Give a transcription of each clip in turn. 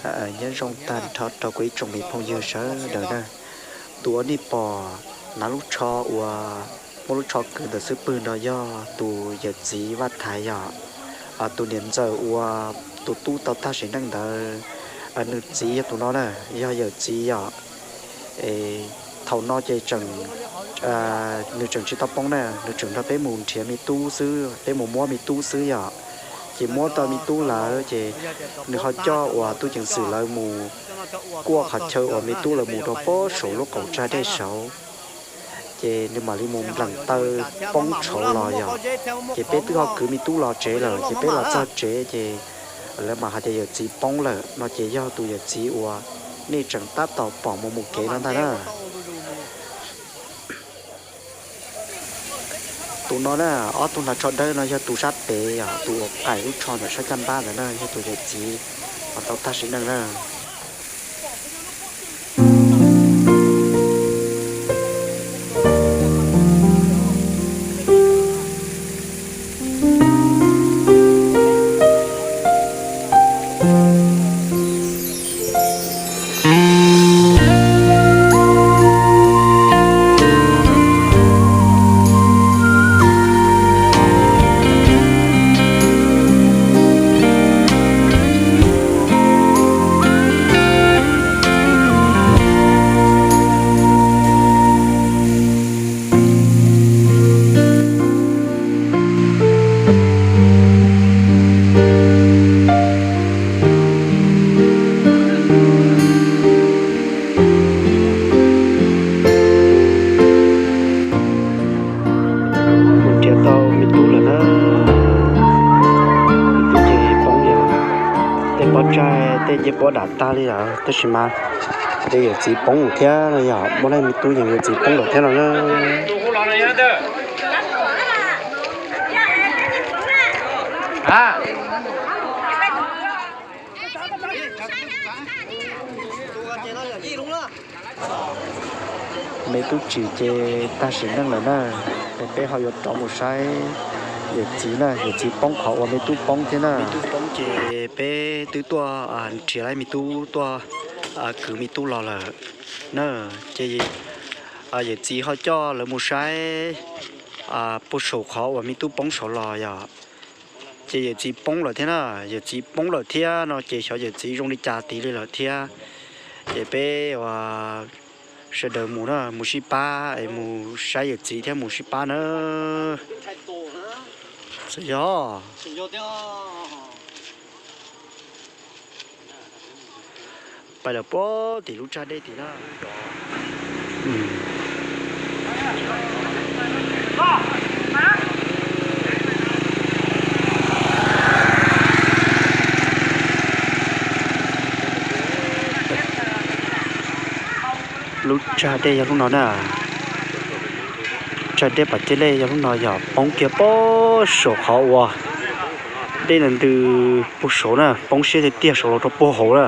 Nyob zoo tag nrho rau kuv ib tsoom me phooj ywg sawv daws na. Tus uas nej pom hnav lub tsho uas muaj lub tsho kwv ntawm xub pwg no yog tus yawm txiv Vaj Thaiv yom. Tus niam ntxawm uas tus tub tau tag sim neej ntawd, nws txiv yog tus no na, yog yawm txiv yom. Thaum no ces tseem, nws tseem tsis tau poob na, nws tseem nrog peb mus nrhiav me tub xwb, peb mus muab me tub xwb yom. Ces muab tau me tub lawm ces nws ho coj uas tub ceev xwm lawv mus kuaj qhov chaw uas me tub lawv mus rau pob saum lub qaum tsag dej saud. Ces nws mam li mus npleem taw poob saud los yom. Ces peb twb ho kwv me tub los tsev lawm, ces peb los txog tsev ces lawv mam hais tias yawm txiv poob lawm no, ces yog tus yawm txiv uas nej tseem tab tom pom mus mus kev no ntag na. Tus no na, ob tug hnav tsho dawb no yog tus sab pem yom, tus uas qaim lub tsho ntawm sab caj npab ntawd na, yog tus yawm txiv uas tau tag sim neej na. Kuv nrhiav tau me tub lawm na. Me tub ces poob yom. Tej pob tsaig tej ncej puab dam tag li lawm tab sis mas tej yawm txiv poob thiab no yom, muaj leej me tub yeej yawm txiv poob lawm thiab no na. Me tub tsis ces tag sim neej lawm na. Peb ho yuav rov mus saib yawm txiv na, yawm txiv poob qhov uas me tub poob thiab na. Me tub poob ces peb twb tuaj nrhiav laib me tub, tuaj kwv me tub los lawm na. Ces yawm txiv ho coj lawv mus saib puag saum qhov uas me tub poob saud los yom. Ces yawm txiv poob lawm thiab na, yawm txiv poob lawm thiab no ces xyov yawm txiv zoo li cas tiv li lawm thiab. Ces peb uas sawv daws mus na, mus sib pab es mus saib yawm txiv thiab mus sib pab na. Xyov. Pais lawm puag tim lub tsag dej tim na. Lub tsag dej yog lub no na. Tsag dej pas ceg lej yog lub no yog poob kiag puag saum qhov uas dej ntws puag saud na, poob siab tiag tiag saud los rau puag hauv na.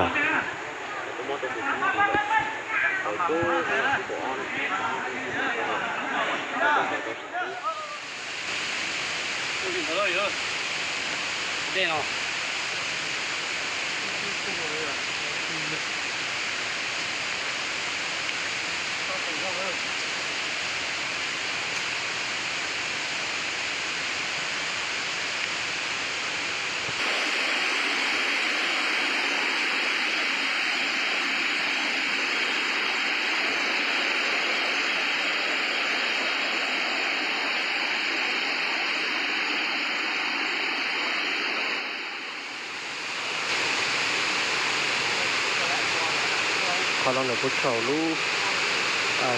Qhov no lawv puag saum lub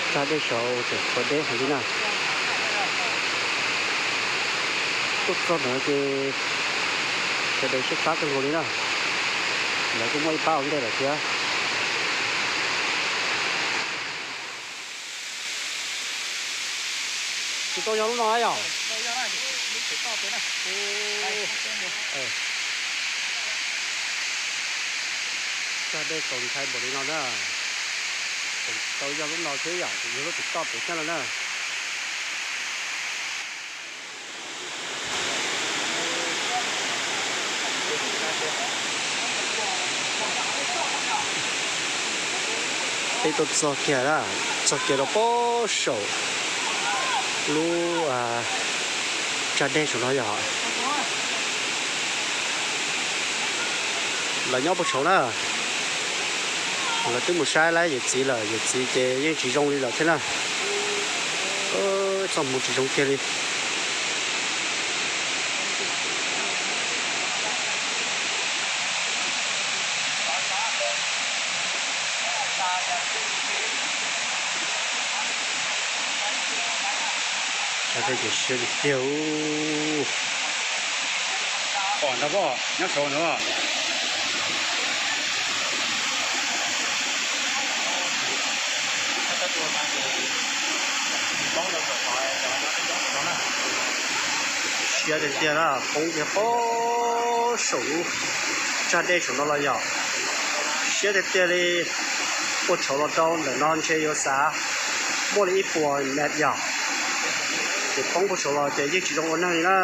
tsag dej saud tseem tshuav deb heev li na. Tuaj txog ntawd ces sawv daws siab tab kawg nkaus li na. Lawv kuj muaj ib pab ua ntej lawm thiab. Tsis tau yog lub no yom? Tsag dej txaus ntshai npaum li no na. Tseem tsis tau yog lub no thiab yom, yog lub tim toj pem xwb no na. Tuaj txog kiag, txog kiag rau pob saum lub tsag dej saum no yog lawv nyob puag saud na. Lawv twb mus saib lawv yawm txiv lawm, yawm txiv ces yeej tsis zoo li lawm thiab na. Txoj hmoov tsis zoo kiag li. Tsag dej ces siab tiag tiag. Pom ntag pob, nyob saud no. Siab tiag tiag na, poob kiag pob saum lub tsag dej saum no los yog siab tiag tiag li. Puag saud los rau ntawm no ntshe yuav xav muaj li ib puas mev yog, ces poob puag saud los ces yeej tsis zoo ua neeg li na.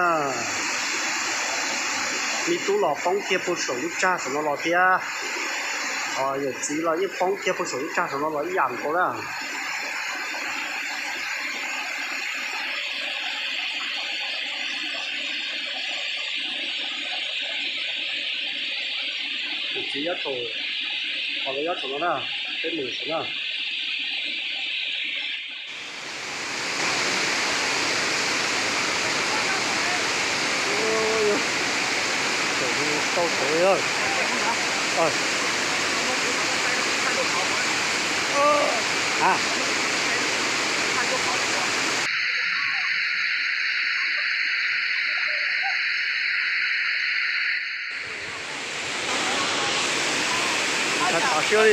Me tub los poob kiag puag saum lub tsag saum no los thiab, yawm txiv los yeej poob kiag puag saum lub tsag saum no los ib yam nkaus na. Yawm txiv nyob saum, qhov lawv nyob saum no na, peb mus saum na. Tau saud li. Tau siab li.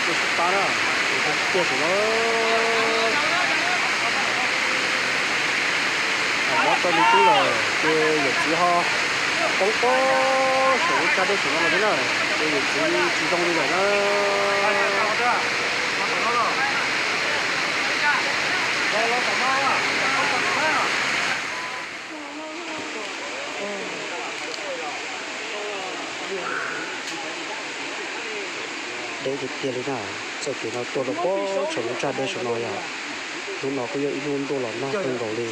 Tuaj sib pab na, tuaj saum no. Mob tau me tub lawm ces yawm txiv ho poob pob saum lub tsag dej saum no lawm thiab na, ces yawm txiv tsis zoo li lawm na. Deb tiag tiag li na, txoj kev no tuaj rau pob saum lub tsag dej saum no yog, hnub no kuj yog ib hnub ntuj los nag kawg nkaus li.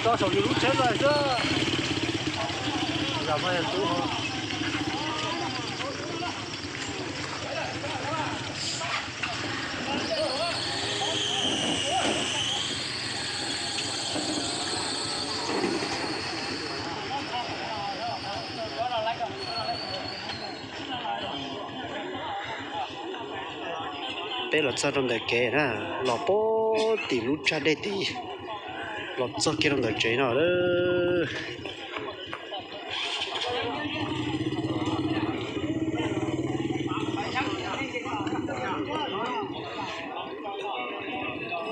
Tso saum yus lub tsheb lawm xwb. Peb los txog rau ntawm kev na, los puag tim lub tsag dej tid, los txog kiag rau ntawm tsev no.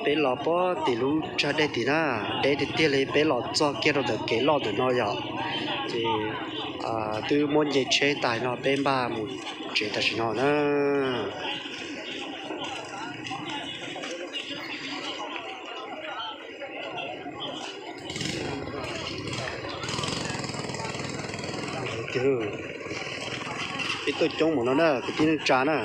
Peb los puag tim lub tsag dej tid na, deb tiag tiag li, peb los txog kiag rau ntawm kev loj ntawm no yom, ces twb muab nce tsheb tas no peb npaj mus tsev tam sim no na. Peb tuaj coob mus no na kwv tij neej tsa na.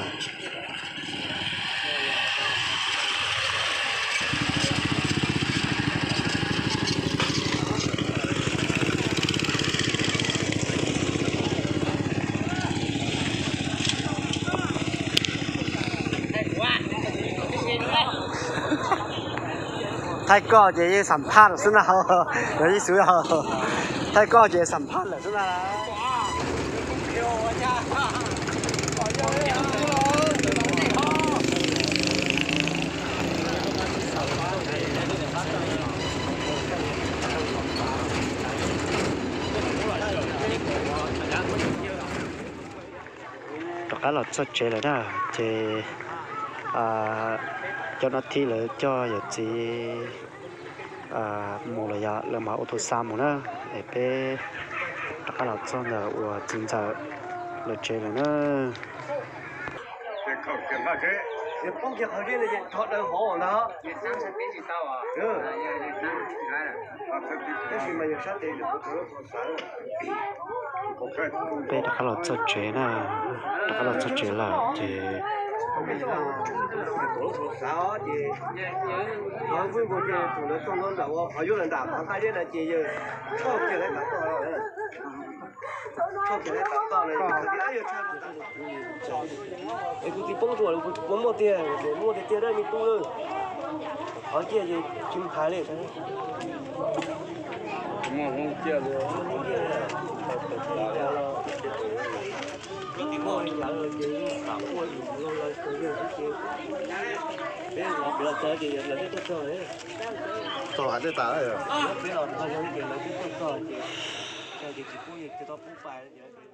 Thaij koj ces yeej xam phaj lawm xwb na. Thaij koj ces xam phaj lawm xwb na. Qab los txog tsev lawm na, ces cov no thiab lawv coj yawm txiv mus lawm, yog lawv mam ua tus xa mus na. Es peb rov qab los txog ntawm uas txiv ntxawm lawv tsev lawm na. Peb rov qab los txog tsev na, rov qab los txog tsev lawm ces Es kuv txiv poob rau, kuv muaj tiag, muaj tiag tiag dab me tub lawm. Qhov ciaj ces tsis hais li. Txog hais tej tas, peb los nrog yog ces lawv twb tuaj txog ces, ces tsis pub, tsis tau pub pais.